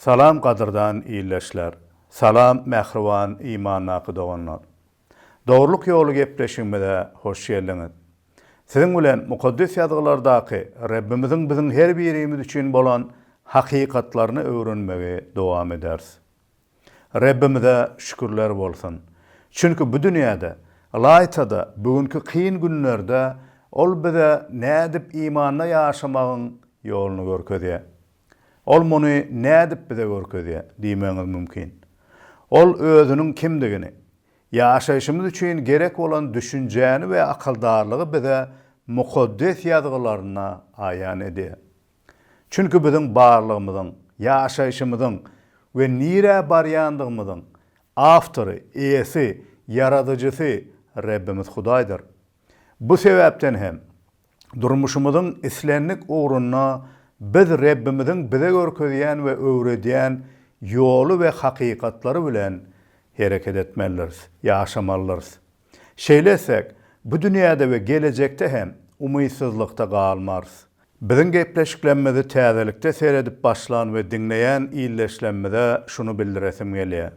Salam gadyrdan ildeşler! Salam mähriban imandaky doganlar! Dogrulyk ýoly gepleşigimize hoş geldiňiz! Siziň bilen Mukaddes Ýazgylardaky Rebbimiziň biziň her birimiz üçin bolan hakykatlaryny öwrenmegi dowam ederis. Rebbimize şükürler bolsun! Çünki bu dünýäde, ylaýta-da bu günki kyn günlerde Ol bize nädip imanda ýaşamagyň ýoluny görkezýär. Ol muny nädip bize görkezýär diýmegiňiz mümkin. Ol Özüniň kimdigini, ýaşaýşymyz üçin gerek bolan düşünjäni we akyldarlygy bize Mukaddes Ýazgylarynda aýan edýär. Çünki biziň barlygymyzyň, ýaşaýşymyzyň we nirä barýandygymyzyň Awtory, Eýesi, Ýaradyjysy Rebbimiz Hudaýdyr. Bu sebäpden hem, durmuşymyzyň islendik ugrunda biz Rebbimiziň bize görkezýän we öwredýän ýoly we hakykatlary bilen hereket etmelidiris, ýaşamalydyrys. Şeýle etsek, bu dünýäde we gelejekde hem umytsyzlykda galmarys. Biziň gepleşiklerimizi täzelikde seredip başlan we diňleýän ildeşlerimize şuny bildiresim gelýär.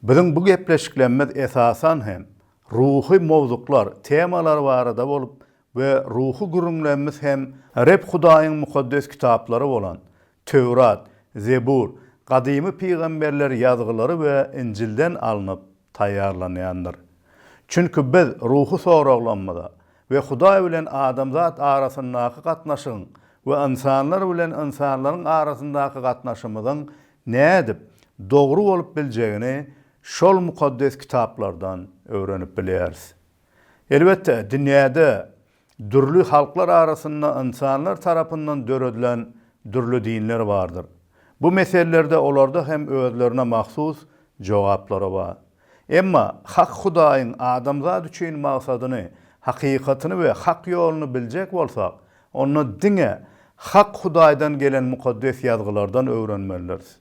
Biziň bu gepleşiklerimiz esasan hem ruhy mowzuklar, temalar barada bolup we ruhy gürrüňlerimiz hem Reb Hudaýyň mukaddes kitaplary bolan Töwrat, Zebur, gadymy pygamberler ýazgylary we Injilden alnyp taýýarlanýandyr. Çünki biz ruhy soraglarymyza we Hudaý bilen adamzat arasyndaky gatnaşygyň we ynsanlar bilen ynsanlaryň arasyndaky gatnaşymyzyň nädip dogry bolup biljegini şol mukaddes kitaplardan öwrenip bilýäris. Elbetde, dünýäde dürli halklar arasynda ynsanlar tarapyndan döredilen dürli dinler bardyr. Bu meselelerde olarda hem özlerine mahsus jogaplary bar. Emma hak Hudaýyň adamzat üçin maksadyny, hakykatyny we hak ýoluny biljek bolsak, onda diňe hak Hudaýdan gelen Mukaddes Ýazgylardan öwrenmelidiris.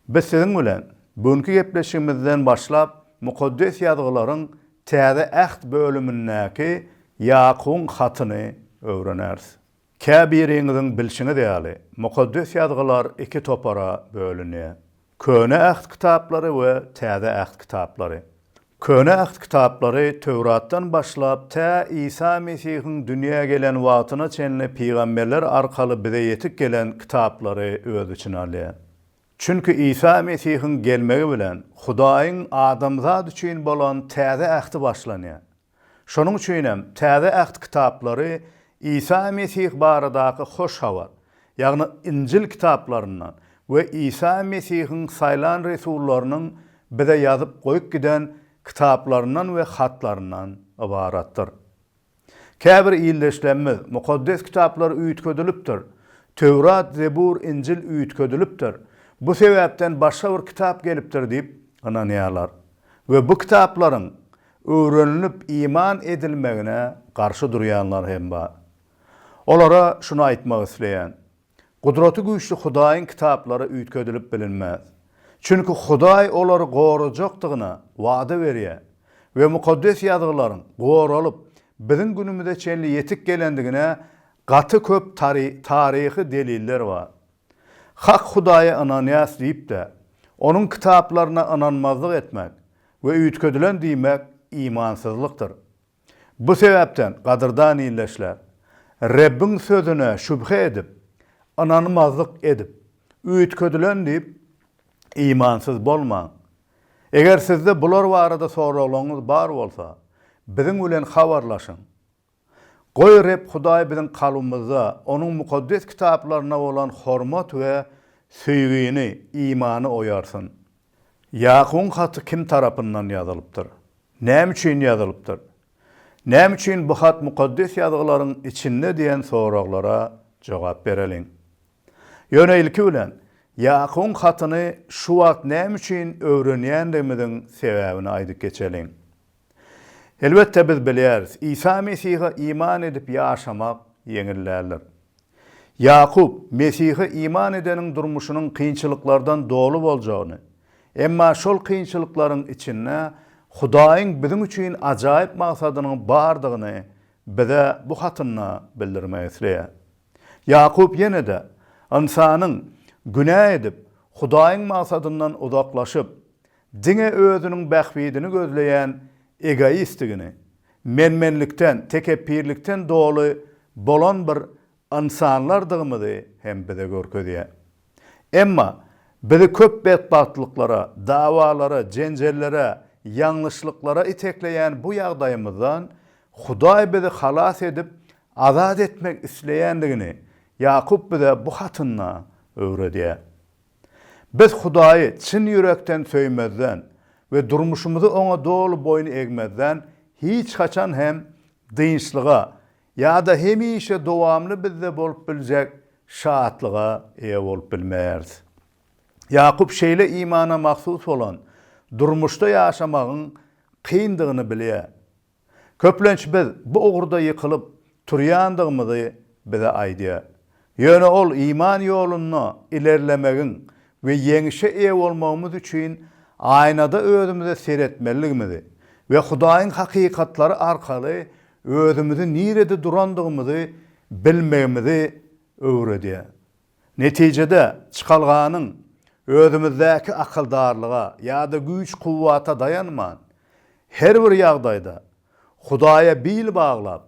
Biz siziň bilen bu günki gepleşigimizden başlap Mukaddes Ýazgylaryň Täze Äht bölümindäki Ýakubyň hatyny öwreneris. Käbiriňiziň bilşiňiz ýaly, Mukaddes Ýazgylar iki topara bölünýär, Köne Äht kitaplary we Täze Äht kitaplary. Köne Äht kitaplary Töwratdan başlap tä Isa Mesihiň dünýä gelen wagtyna çenli pygamberler arkaly bize ýetip gelen kitaplary öz içine alýar. Çünki Isa Mesihiň gelmegi bilen Hudaýyň adamzat üçin bolan Täze Ähti başlanýar. Şonuň üçin hem Täze Äht kitaplary Isa Mesih baradaky Hoş Habar, ýagny Injil kitaplaryndan we Isa Mesihiň saýlan resullarynyň bize ýazyp goýup giden kitaplaryndan we hatlaryndan ybaratdyr. Käbir ildeşlerimiz, Mukaddes Kitaplar üýtgedilipdir, Töwrat, Zebur, Injil üýtgedilipdir, bu sebäpden başga bir kitap gelipdir diýip ynanýarlar we bu kitaplaryň öwrenilip iman edilmegine garşy durýanlar hem bar. Olara şuny aýtmak isleýän, Gudraty güýçli Hudaýyň kitaplary üýtgedilip bilinmez. Çünki Hudaý olary gorajakdygyna wada berýär we Mukaddes Ýazgylaryň goralyp, biziň günümize çenli ýetip gelendigine gaty köp taryhy deliller bar. Hak Hudaýa ynanýas diýip-de, Onuň kitaplaryna ynanmazlyk etmek we üýtgedilen diýmek imansyzlykdyr. Bu sebäpden, gadyrdan ildeşler, Rebbiň sözüne şübhe edip, ynanmazlyk edip, üýtgedilen diýip, imansyz bolmaň. Eger sizde bular barada soraglaryňyz bar bolsa, biziň bilen habarlaşyň. Goý, Reb Hudaý biziň kalbymyzda Onuň mukaddes kitaplaryna bolan hormat we söýgini, imany oýarsyn. Ýakubyň haty kim tarapyndan ýazylypdyr? Näme üçin ýazylypdyr? Näme üçin bu hat Mukaddes Ýazgylaryň içinde diýen soraglara jogap bereliň. Ýöne ilki bilen, Ýakubyň hatyny şu wagt näme üçin öwrenýändigimiziň sebäbini aýdyp geçeliň. Elbetde biz bilýäris, Isa Mesihe iman edip ýaşamak ýeňil däldir. Ýakup, Mesihe iman edeniň durmuşynyň kynçylyklardan doly boljagyny, emma şol kynçylyklaryň içinde Hudaýyň biziň üçin ajaýyp maksadynyň bardygyny bize bu hatynda bildirmek isleýär. Ýakup ýene-de, ynsanyň günä edip, Hudaýyň maksadyndan uzaklaşyp, diňe özüniň bähbidini gözleýän egoistdigini, men-menlikden, tekepbirlikden doly bolan bir ynsanlardygymyzy hem bize görkezýär. Emma bizi köp betbagtlyklara, dawalara, jenjellere, ýalňyşlyklara itekleýän bu ýagdaýymyzdan Hudaý bizi halas edip, azat etmek isleýändigini Ýakup bize bu hatynda öwredýär. Biz Hudaýy çyn ýürekden söýmezden we durmuşymyzy Oňa doly boýun egmezden hiç haçan hem dynçlyga ýa-da hemişe dowamly bizde bolup biljek şatlyga eýe bolup bilmeris. Ýakup şeýle imana mahsus bolan durmuşda ýaşamagyň kyndygyny bilýär. Köplenç biz bu ugurda ýykylyp turýandygymyzy bize aýdýar. Ýöne ol iman ýolunda ilerlemegiň we ýeňişe eýe bolmagymyz üçin aýnada özümize seretmelidigimizi we Hudaýyň hakykatlary arkaly özümizi nirede durandygymyzy bilmegimizi öwredýär. Netijede, çykalganyň özümizdäki akyldarlyga ýa-da güýç-kuwwata daýanman, her bir ýagdaýda Hudaýa bil baglap,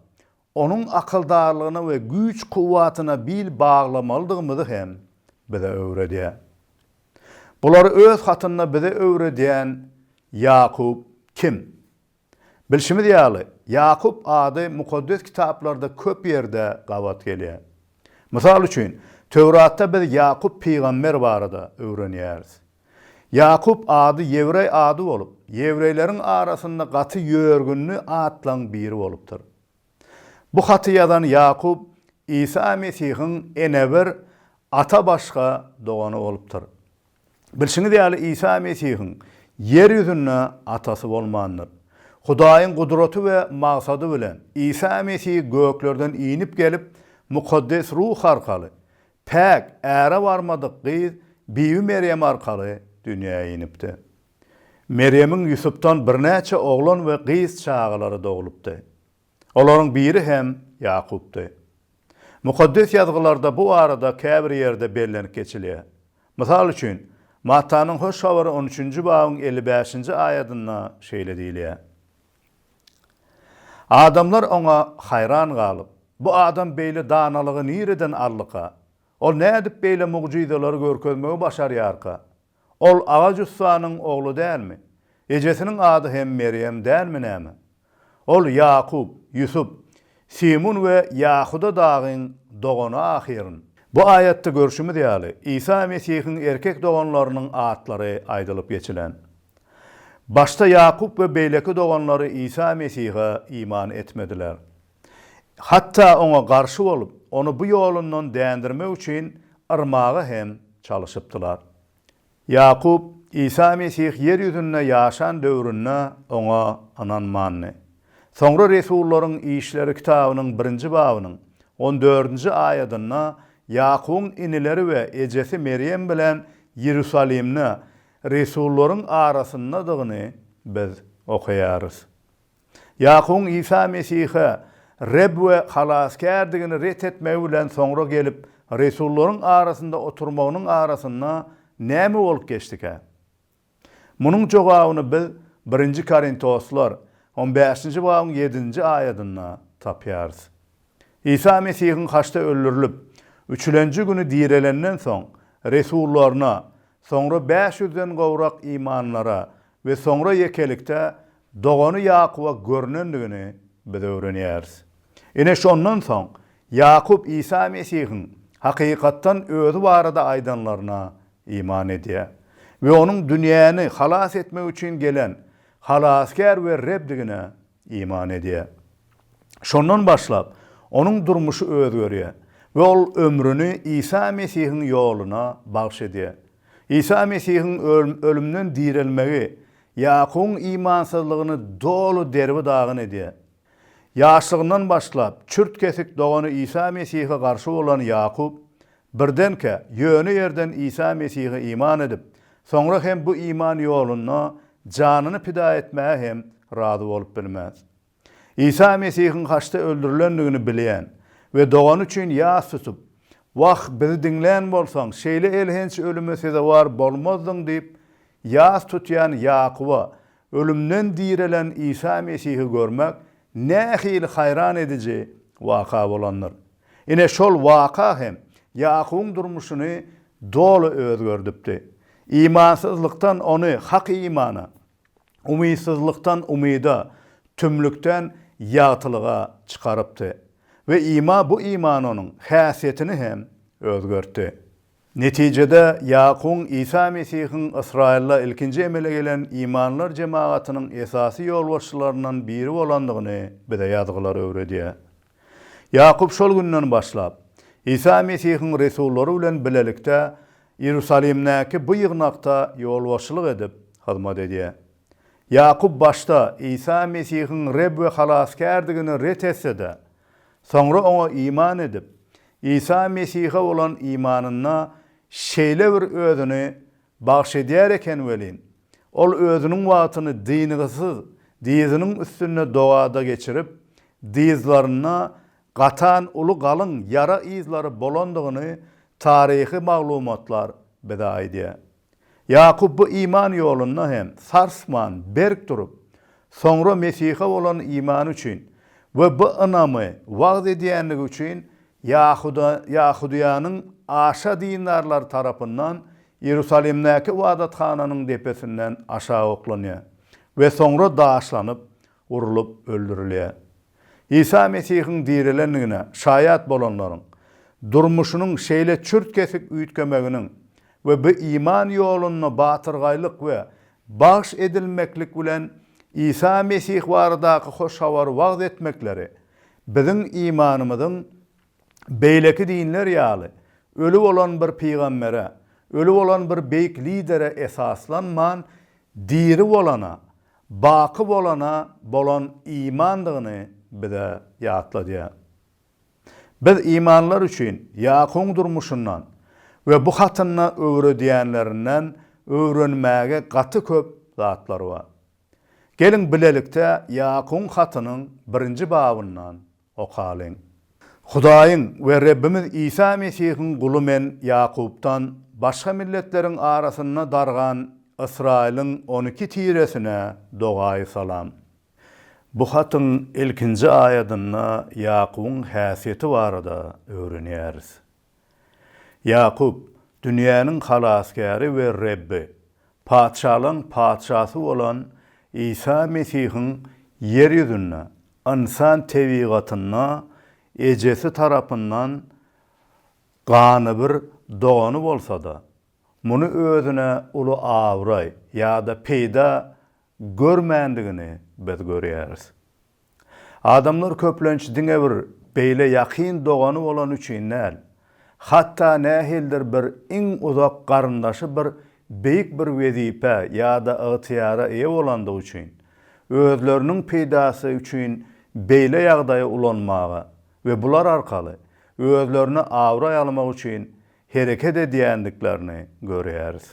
Onuň akyldarlygyna we güýç-kuwwatyna bil baglamalydygymyzy hem bize öwredýär. Bulary öz hatynda bize öwredýän Ýakup kim? Bilşimiz ýaly, Ýakup ady Mukaddes Kitaplarda köp ýerde gabat gelýär. Mysal üçin, Töwratda biz Ýakup pygamber barada öwrenýäris. Ýakup ady ýewreý ady bolup, ýewreýleriň arasynda gaty ýörgünli atlaň biri bolupdyr. Bu haty ýazan Ýakup Isa Mesihiň ene bir, ata başga dogany bolupdyr. Bilşiňiz ýaly, Isa Mesihiň ýer ýüzünde atasy bolmandyr. Hudaýyň gudraty we maksady bilen Isa Mesih göklerden inip gelip, Mukaddes Ruh arkaly, päk, äre barmadyk gyz Bibi Merýem arkaly dünýä inipdi. Merýemiň Ýusupdan birnäçe oglan we gyz çagalary doglupdy. Olaryň biri hem Ýakupdy. Mukaddes Ýazgylarda bu barada käbir ýerde bellenip geçilýär. Mysal üçin, Mattanyň Hoş Habary on üçünji babyň 55-nji aýadynda şeýle diýilýär, Adamlar oňa haýran galyp, Bu adam beýle danalygy nireden aldyka? Ol nädip beýle mugjyzalary görkezmegi başarýarka? Ol agaç ussanyň ogly dälmi? Ejesiniň ady hem Merýem dälmi näme? Ol Ýakup, Ýusup, Simun we Ýahuda dagyň dogany ahyryn. Bu aýatda görşümiz ýaly, Isa Mesihiň erkek doganlarynyň atlary aýdylyp geçilen. Başda Ýakup we beýleki doganlary Isa Mesihe iman etmediler. Hatda oňa garşy bolup, ony bu ýolundan dändirmek üçin yrmaga hem çalyşypdylar. Ýakup Isa Mesih ýer ýüzünde ýaşan döwründe oňa ynanmandy. Soňra Resullaryň işleri kitabynyň birinji babynyň on dördünji aýadynda Ýakubyň inileri we ejesi Merýem bilen Iýerusalimde resullaryň arasyndadygyny biz okaýarys. Ýakubyň Isa Mesihe Reb we Halasgärdigini ret etmegi bilen soňra gelip resullaryň arasynda oturmagynyň arasynda näme bolup geçdikä? Munuň jogabyny biz Birinji Korintoslar, on bäşinji babyň ýedinji aýadynda tapýarys. Isa Mesihiň haçda öldürilip, üçülenji güni direlenden soň, resullaryna, soňra bäş ýüzden gowrak imanlylara we soňra ýekelikde dogany Ýakuba görnendigini biz öwrenýäris. Ine şondan soň Ýakup Isa Mesihiň hakykatdan özi barada aýdanlaryna iman edýär we onuň dünýäni halas etmek üçin gelen Halasgär we Rebdigine iman edýär. Şondan başlap, onuň durmuşy özgerýär we ol ömrüni Isa Mesihiň ýoluna bagyş edýär. Isa Mesihiň ölümden direlmegi Ýakubyň imansyzlygyny doly derbi-dagyn edýär. Ýaşlygyndan başlap, çürt-kesik dogany Isa Mesihe garşy bolan Ýakup, birdenkä, ýöne ýerden Isa Mesihe iman edip, soňra hem bu iman ýolunda janyny pida etmäge hem razy bolup bilmez. Isa Mesihiň haçda öldürilendigini bilýän we dogany üçin ýas tutup, Wah, bizi diňlän bolsaň, şeýle elhenç ölüme sezewar bolmazdyň diýip, ýas tutýan Ýakuba ölümden direlen Isa Mesihi görmek nähili haýran ediji waka bolandyr! Ine, şol waka hem Ýakubyň durmuşyny doly özgerdipdi. Imansyzlykdan ony hak imana, umytsyzlykdan umyda, tümlükden ýagtylyga çykarypdy we ima bu iman onuň häsiýetini hem özgertdi. Netijede, Ýakubyň Isa Mesihiň Ysraýylda ilkinji emele gelen imanlylar jemagatynyň esasy ýolbaşçylaryndan biri bolandygyny bize Ýazgylar öwredýär. Ýakup şol günden başlap, Isa Mesihiň resullary bilen bilelikde Iýerusalimdäki bu ýygnakda ýolbaşçylyk edip hyzmat edýär. Ýakup başda Isa Mesihiň Reb we Halasgärdigini ret etse-de, soňra oňa iman edip, Isa Mesihe bolan imanynda şeýle bir özüni bagş edýär eken welin, ol özüniň wagtyny dyngysyz dyzynyň üstünde dogada geçirip, dyzlarynda gatan uly galyň ýara yzlary bolandygyny taryhy maglumatlar bize aýdýar. Ýakup bu iman ýolunda hem sarsman berk durup, soňra Mesihe bolan imany üçin we bu ynamy wagyz edýänligi üçin Ýahuda, Ýahudyýanyň aşa dindarlary tarapyndan Iýerusalimdäki ybadathananyň depesinden aşak oklanýar we soňra daşlanyp, urlup öldürilýär. Isa Mesihiň direlendigine şaýat bolanlaryň durmuşynyň şeýle çürt-kesik üýtgemeginiň we bu iman ýolunda batyrgaýlyk we bagyş edilmeklik bilen Isa Mesih baradaky hoş habary wagyz etmekleri biziň imanymyzyň beýleki dinler ýaly öli bolan bir pygambere, öli bolan bir beýik lidere esaslanman, diri bolana, baky bolana bolan imandygyny bize ýatladýar. Biz imanlylar üçin Ýakubyň durmuşyndan we bu hatynda öwredýänlerinden öwrenmäge gaty köp zatlar bar. Geliň bilelikde Ýakubyň hatynyň birinji babyndan okalyň. Hudaýyň we Rebbimiz Isa Mesihiň guly men Ýakupdan başga milletleriň arasynda dargan Ysraýylyň 12 tiresine dogaýy salam. Bu hatyň ilkinji aýadynda Ýakubyň häsiýeti barada öwrenýäris. Ýakup, dünýäniň Halasgäri we Rebbi, patyşalaryň Patyşasy bolan Isa Mesihiň ýer ýüzünde, ynsan tebigatynda ejesi tarapyndan ganybir dogany bolsa-da, muny özüne uly abraý ýa-da peýda görmändigini biz görýäris. Adamlar köplenç diňe bir beýle ýakyn dogany bolany üçin däl, hatda nähilidir bir iň uzak garyndaşy bir beýik bir wezipä ýa-da ygtyýara eýe bolandygy üçin, özleriniň peýdasy üçin beýle ýagdaýy ulanmaga we bular arkaly özlerine abraý almak üçin hereket edýändiklerini görýäris.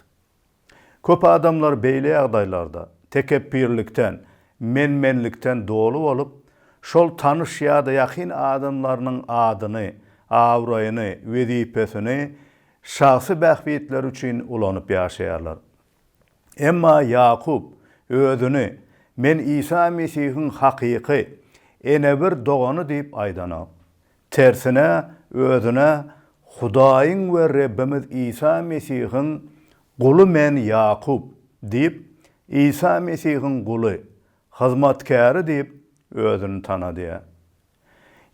Köp adamlar beýle ýagdaýlarda tekepbirlikden, men-menlikden doly bolup, şol tanyş ýa-da ýakyn adamlarynyň adyny, abraýyny, wezipesini şahsy bähbitleri üçin ulanyp ýaşaýarlar. Emma Ýakup özüni Men Isa Mesihiň hakyky, enebir dogany diýip aýdanok. Tersine, özüne Hudaýyň we Rebbimiz Isa Mesihiň guly men Ýakup diýip, Isa Mesihiň guly, hyzmatkäri diýip özüni tanadýar.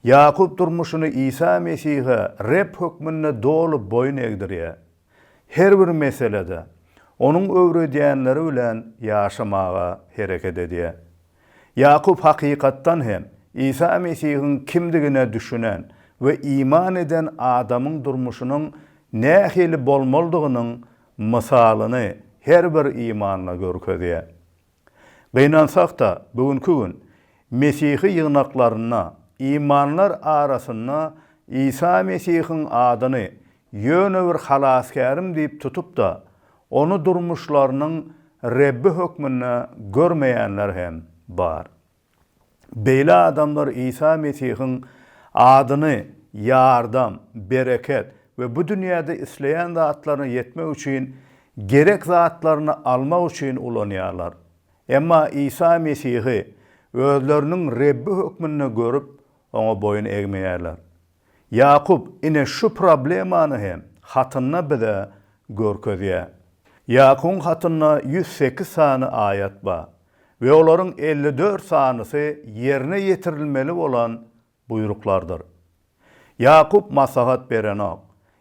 Ýakup durmuşyny Isa Mesihe Reb hökmünde doly boýun egdirýär. Her bir meselede Onuň öwredýänleri bilen ýaşamaga hereket edýär. Ýakup hakykatdan hem Isa Mesihiň kimdigine düşünen we iman eden adamyň durmuşynyň nähili bolmalydygynyň mysalyny her bir imanla görkezýär. Gynansak-da, bu günki gün mesihi ýygnaklarynda imanlar arasynda Isa Mesihiň adyny ýöne bir Halasgärim diýip tutup-da, Ony durmuşlarynyň Rebbi hökmünde görmeýänler hem bar. Beýle adamlar Isa Mesihiň adyny ýardam, bereket. we bu dünýäde isleýän zatlaryna ýetmek üçin gerek zatlaryny almak üçin ulanýarlar. Emma Isa Mesihi özleriniň Rebbi hökmünde görüp, Oňa boýun egmeýärler. Ýakup ine şu problemany hem hatynda bize görkezýär. Ýakubyň hatynda 108 sany aýat bar we olaryň 54 sanysy ýerine ýetirilmeli bolan buýruklardyr. Ýakup maslahat berenok,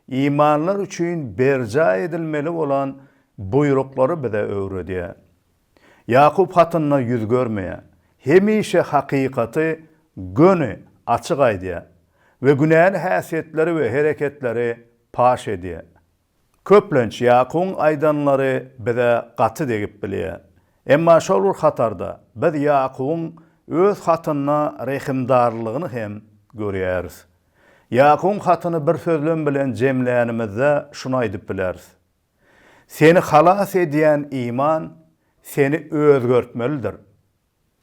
imanlar üçin berjaý edilmeli bolan buýruklary bize öwredýär. Ýakup hatynda ýüz görmeýär. Hemişe hakykaty göni, açyk aýdýar we günäli häsiýetleri we hereketleri paş edýär. Köplenç Ýakubyň aýdanlary bize gaty degip bilýär. Emma şol bir hatarda biz Ýakubyň öz hatynda rehimdarlygyny hem görýäris. Ýakubyň hatyny bir sözlem bilen jemlänimizde şuny aýdyp bileris. Seni halas edýän iman seni özgertmelidir.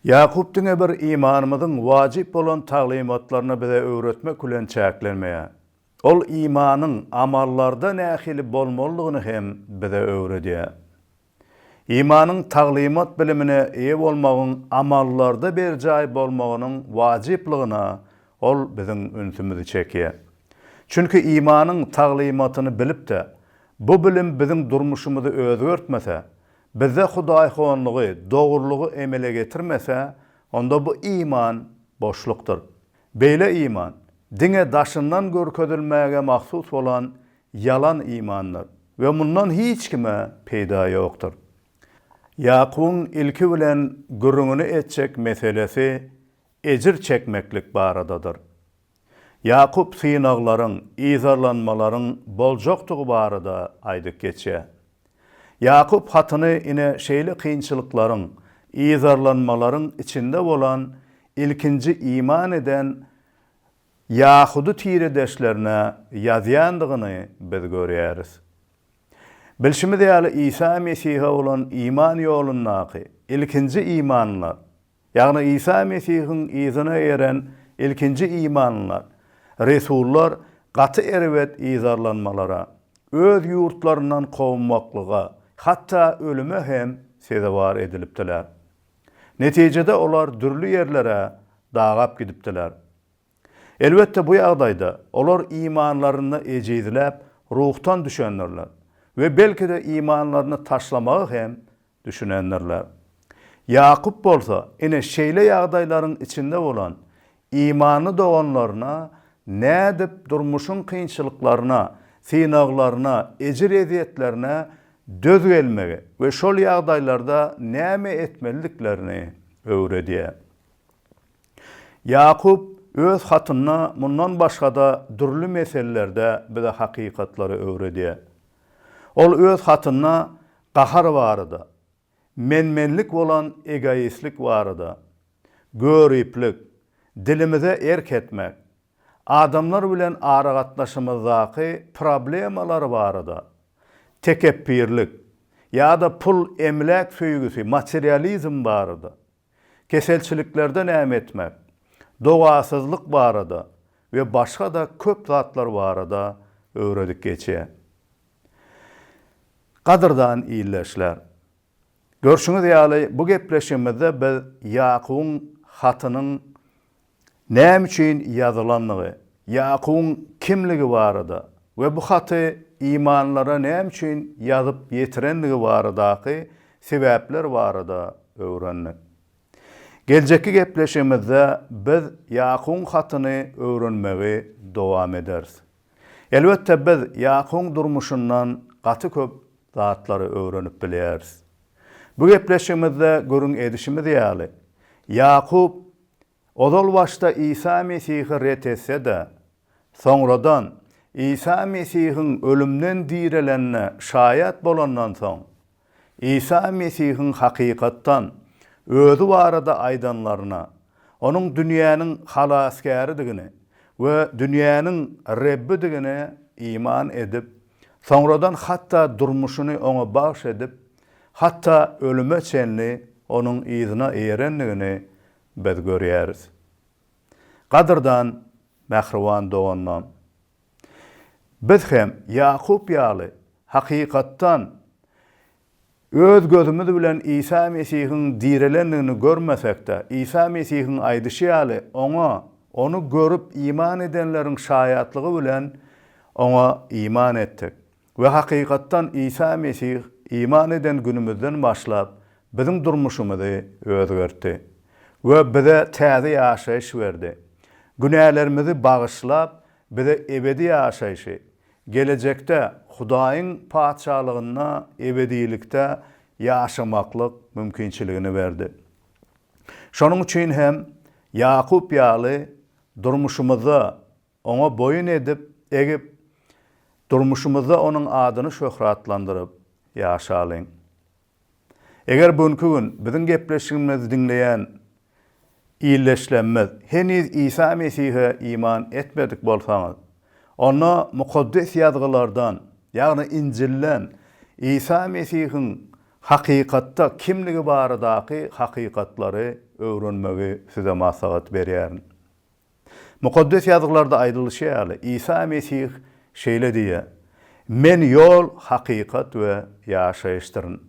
Ýakup diňe bir imanymyzyň wajyp bolan taglymatlaryny bize öwretmek bilen çäklenmeýär. Ol imanyň amallarda nähili bolmalydygyny hem bize öwredýär. Imanyň taglymat bilimine eýe bolmagyň amallarda berjaý bolmagynyň wajyplygyna ol biziň ünsümizi çekýär. Çünki imanyň taglymatyny bilip-de, bu bilim biziň durmuşymyzy özgertmese, bizde hudaýhonlygy, dogrulygy emele getirmese, onda bu iman boşlukdyr. Beýle iman, diňe daşyndan görkezilmäge mahsus bolan ýalan imandyr we mundan hiç kime peýda ýokdur. Ýakubyň ilki bilen gürrüňini etjek meselesi ejir çekmeklik baradadyr. Ýakup synaglaryň, yzarlanmalaryň boljakdygy barada aýdyp geçýär. Ýakup hatyny ine şeýle kynçylyklaryň, yzarlanmalaryň içinde bolan ilkinji iman eden ýahudy tiredeşlerine ýazýandygyny biz görýäris. Bilşimiz ýaly Isa Mesihe bolan iman ýolundaky ilkinji imanlylar, ýagny Isa Mesihiň yzyna eren ilkinji imanlylar, resullar gaty erbet yzarlanmalara, öz ýurtlaryndan kowmaklyga, hatda ölüme hem sezewar edilipdiler. Netijede olar dürli ýerlere dagap gidipdiler. Elbetde bu ýagdaýda olar imanlarynda ejizläp ruhdan düşendirler we belki-de imanlaryny taşlamagy hem düşünendirler. Ýakup bolsa ine şeýle ýagdaýlaryň içinde bolan imanly doganlaryna nädip durmuşyň kynçylyklaryna, synaglaryna, ejir-ezýetlerine döz gelmegi we şol ýagdaýlarda näme etmelidiklerini öwredýär. Ýakup öz hatynda mundan başga-da dürli meselelerde bize hakykatlary öwredýär. Ol öz hatynda gahar barada, men-menlik bolan egoistlik barada, göriplik, dilimize erk etmek, adamlar bilen aragatnaşymyzdaky problemalar barada, tekepbirlik ýa-da pul-emläk söýgüsi, materializm barada, keselçiliklerde näme etmek, dogasyzlyk barada we başga-da köp zatlar barada öwredip geçýär. Gadyrdan ildeşler! Görşüňiz ýaly, bu gepleşigimizde biz Ýakubyň hatynyň näme üçin ýazylandygy, Ýakubyň kimligi barada we bu haty imanlylara näme üçin ýazyp ýetirendigi baradaky sebäpler barada öwrendik. Geljekki gepleşigimizde biz Ýakubyň hatyny öwrenmegi dowam ederis. Elbetde biz Ýakubyň durmuşyndan gaty köp zatlary öwrenip bilýäris. Bu gepleşigimizde gürrüň edişimiz ýaly, Ýakup ozal başda Isa Mesihi ret etse-de, soňradan Isa Mesihiň ölümden direlenine şaýat bolandan soň, Isa Mesihiň hakykatdan Özi barada aýdanlaryna, Onuň dünýäniň Halasgäridigini we dünýäniň Rebbidigine iman edip, soňradan hatda durmuşyny Oňa bagş edip, hatda ölüme çenli Onuň yzyna eýerendigini biz görýäris. Gadyrdan mähriban doganlam! Biz hem Ýakup ýaly hakykatdan öz gözümiz bilen Isa Mesihiň direlendigini görmesek-de, Isa Mesihiň aýdyşy ýaly, Oňa, Ony görüp iman edenleriň şaýatlygy bilen Oňa iman etdik. We hakykatdan Isa Mesih iman eden günümizden başlap biziň durmuşymyzy özgertdi we bize täze ýaşaýyş berdi. Günälerimizi bagyşlap bize ebedi ýaşaýşy, gelejekde Hudaýyň Patyşalygynda ebedilikde ýaşamaklyk mümkinçiligini berdi. Şonuň üçin hem Ýakup ýaly durmuşymyzda Oňa boýun edip, egip, durmuşymyzda Onuň adyny şöhratlandyryp ýaşalyň. Eger bu günki gün biziň gepleşigimizi diňleýän ildeşlerimiz heniz Isa Mesihe iman etmedik bolsaňyz, onda Mukaddes Ýazgylardan, ýagny Injilden Isa Mesihiň hakykatda kimligi baradaky hakykatlary öwrenmegi size maslahat berýärin. Mukaddes Ýazgylarda aýdylyşy ýaly, Isa Mesih şeýle diýýär, Men ýol, hakykat we ýaşaýyşdyryn.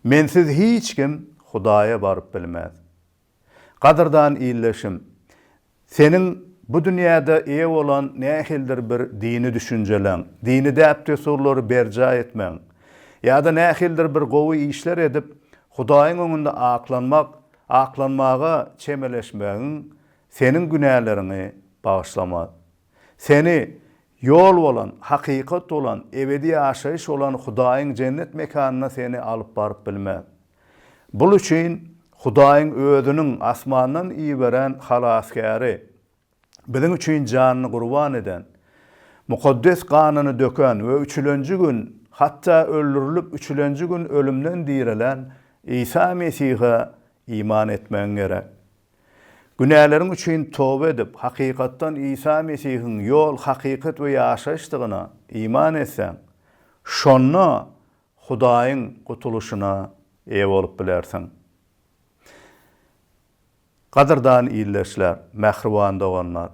Mensiz hiç kim Hudaýa baryp bilmez. Gadyrdan ildeşim, seniň bu dünýäde eýe bolan nähilidir bir dini düşünjeleň, dini däp-dessurlary berjaý etmegiň ýa-da nähilidir bir gowy işler edip, Hudaýyň öňünde aklanmak, aklanmaga çemeleşmegiň Seniň günäleriňi bagyşlamaz. Seni Ýol bolan, Hakykat bolan, ebedi ýaşaýyş bolan Hudaýyň jennet mekanyna seni alyp baryp bilmez. Bul üçin Hudaýyň Özüniň asmandan iberen Halasgäri, biziň üçin janyny gurban eden, mukaddes ganyny döken we üçülenji gün, hatda öldürilip üçülenji gün ölümden direlen Isa Mesihe iman etmegiň gerek. Günäleriň üçin toba edip, hakykatdan Isa Mesihiň ýol, hakykat we ýaşaýyşdygyna iman etseň, şonda Hudaýyň gutulyşyna eýe bolup bilersiň. Gadyrdan ildeşler, mähriban doganlar!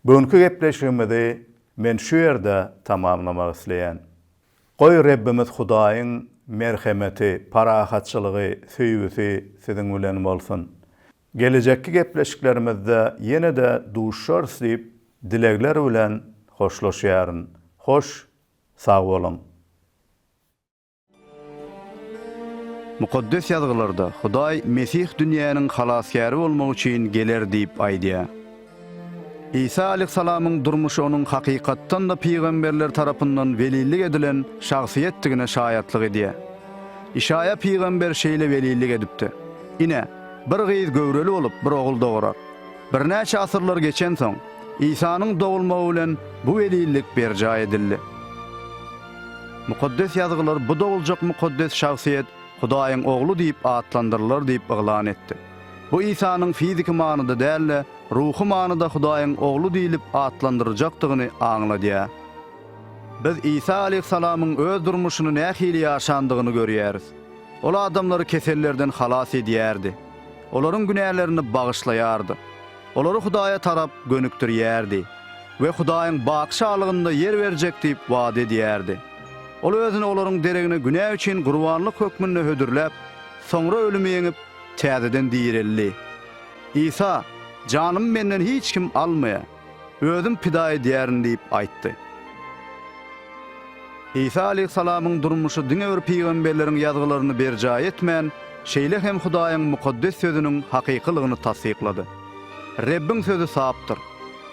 Bu günki gepleşigimizi men şu ýerde tamamlamak isleýän. Goý Rebbimiz Hudaýyň merhemeti, parahatçylygy, söýgüsi siziň bilen bolsun. Gelejekki gepleşiklerimizde ýene-de duşarys diýip dilegler bilen hoşlaşýaryn. Hoş, sag boluň. Mukaddes Ýazgylarda Hudaý Mesih dünýäniň Halasgäri bolmak üçin geler diýip aýdýar. Isa aleyhissalamyň durmuşy onuň hakykatdan-da pygamberler tarapyndan welillik edilen şahsyýetdigine şaýatlyk edýär. Işaýa pygamber şeýle welillik edipdi, Ine, bir gyz göwreli bolup, bir ogul dogurar. Birnäçe asyrlar geçensoň, Isanyň dogulmagy bilen bu welillik berjaý edildi. Mukaddes Ýazgylar bu doguljak mukaddes şahsyýet Hudaýyň Ogly diýip atlandyrylar diýip yglan etdi. Bu Isanyň fiziki manyda däl-de, ruhy manyda Hudaýyň Ogly diýlip atlandyryljakdygyny aňladýar. Biz Isa aleýhissalamyň öz durmuşyny nähili ýaşandygyny görýäris. Ol adamlary kesellerden halas edýärdi. Olaryň günälerini bagyşlaýardy. Olary Hudaýa tarap gönükdirýärdi we Hudaýyň baky şalygynda ýer berjek diýip wada edýärdi. Ol özüni olaryň deregine günä üçin gurbanlyk hökmünde hödürläp, soňra ölümi ýeňip, täzeden direldi. Isa, Janymy menden hiç kim almaýar, Özüm pida edýärin diýip aýtdy. Isa aleýhissalamyň durmuşy diňe bir pygamberleriň ýazgylaryny berjaý etmän, şeýle hem Hudaýyň mukaddes Sözüniň hakykylygyny tassyklady. Rebbiň sözi sapdyr.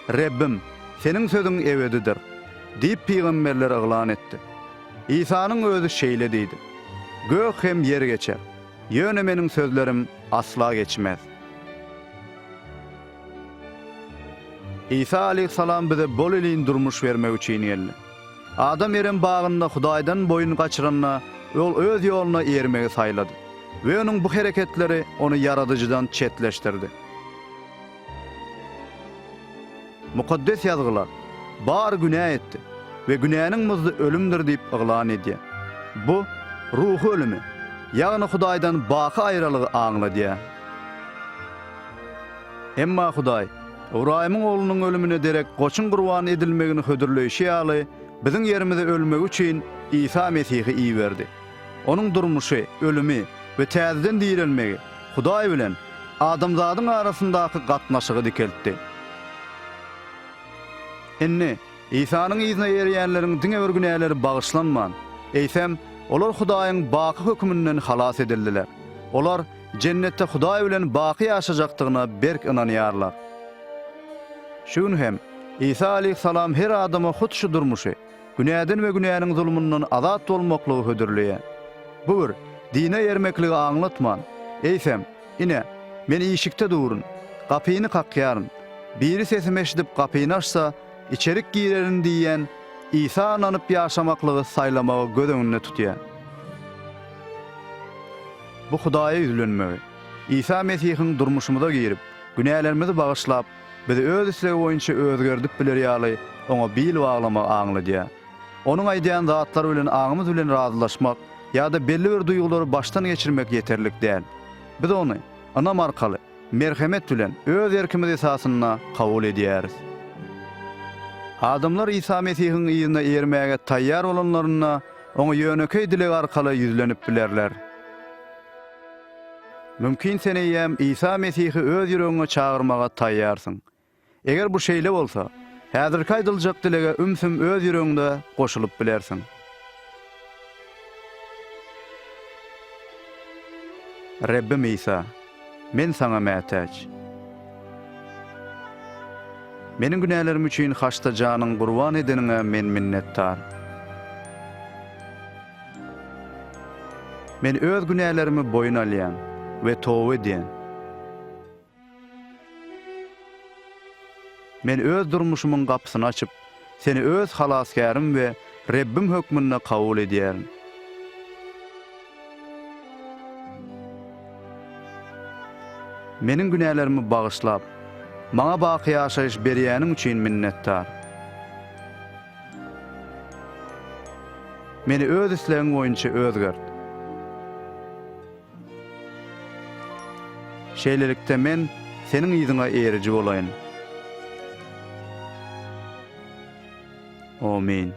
Rebbim, Seniň sözüň ebedidir diýip pygamberler yglan etdi. Isanyň özi şeýle diýdi, Gök hem ýer geçer, ýöne Meniň sözlerim asla geçmez. Isa aleýhissalam bize bolelin durmuş bermek üçin geldi. Adam Erem bagynda Hudaýdan boýun gaçyranda, ol öz ýoluna ermegi saýlady we onuň bu hereketleri ony Ýaradyjydan çetleşdirdi. Mukaddes Ýazgylar, Bary günä etdi we günäniň muzdy ölümdir diýip yglan edýär. Bu, ruhy ölümi, ýagny Hudaýdan baky aýralygy aňladýar. Emma Hudaý, Ybraýymyň oglunyň ölümine derek goçuň gurban edilmegini hödürleýşi ýaly, biziň ýerimize ölmegi üçin Isa Mesihi iberdi. Onuň durmuşy, ölümi we täzeden direlmegi Hudaý bilen adamzadyň arasyndaky gatnaşygy dikeltdi. Indi, Isanyň yzyna eýerýänleriň diňe bir günäleri bagyşlanman, eýsem, olar Hudaýyň baky höküminden halas edildiler. Olar Jennetde Hudaý bilen baky ýaşajakdygyna berk ynanýarlar. Şu gün hem, Isa aleýhissalam her adama hut şu durmuşy, günäden we günäniň zulmundan azat bolmaklygy hödürleýär. Bu bir dine ermekligi aňlatman, eýsem, Ine, Men işikde durun, gapyny kakýaryn. Biri sesimi eşidip gapyny açsa, içerik girerin diýýän Isa ynanyp ýaşamaklygy saýlamagy göz öňünde tutýar. Bu Hudaýa ýüzlenmegi, Isa Mesihiň durmuşymyza girip, günälerimizi bagyşlap, bizi öz islegi boýunça özgerdip biler ýaly Oňa bil baglamagy aňladýar. Onuň aýdýan zatlary bilen aňymyz bilen razylaşmak ýa-da belli bir duýgulary başdan geçirmek ýeterlik däl. Biz Ony ynam arkaly, merhemet bilen, öz erkimiz esasynda kabul edýäris. Adamlar Isa Mesihiň yzyna eýermäge taýýar bolanlarynda, Oňa ýönekeý dileg arkaly ýüzlenip bilerler. Mümkin sen eýýäm Isa Mesihi öz ýüregiňe çagyrmaga taýýarsyň. Eger bu şeýle bolsa, häzirki aýdyljak dilege ümsüm öz ýüregiňde goşulyp bilersiň. Rebbim Isa, men Saňa mätäç. Meniň günälerim üçin haçda janyňy gurban edeniňe men minnetdar. Men öz günälerimi boýun alýan we toba edýän. Men öz durmuşymyň gapysyny açyp, Seni öz Halasgärim we Rebbim hökmünde kabul edýärin. Meniň günälerimi bagyşlap, maňa baky ýaşaýyş berýäniň üçin minnetdar. Meni öz islegiň boýunça özgert. Şeýlelikde men Seniň yzyňa eýeriji bolaýyn. Omyn.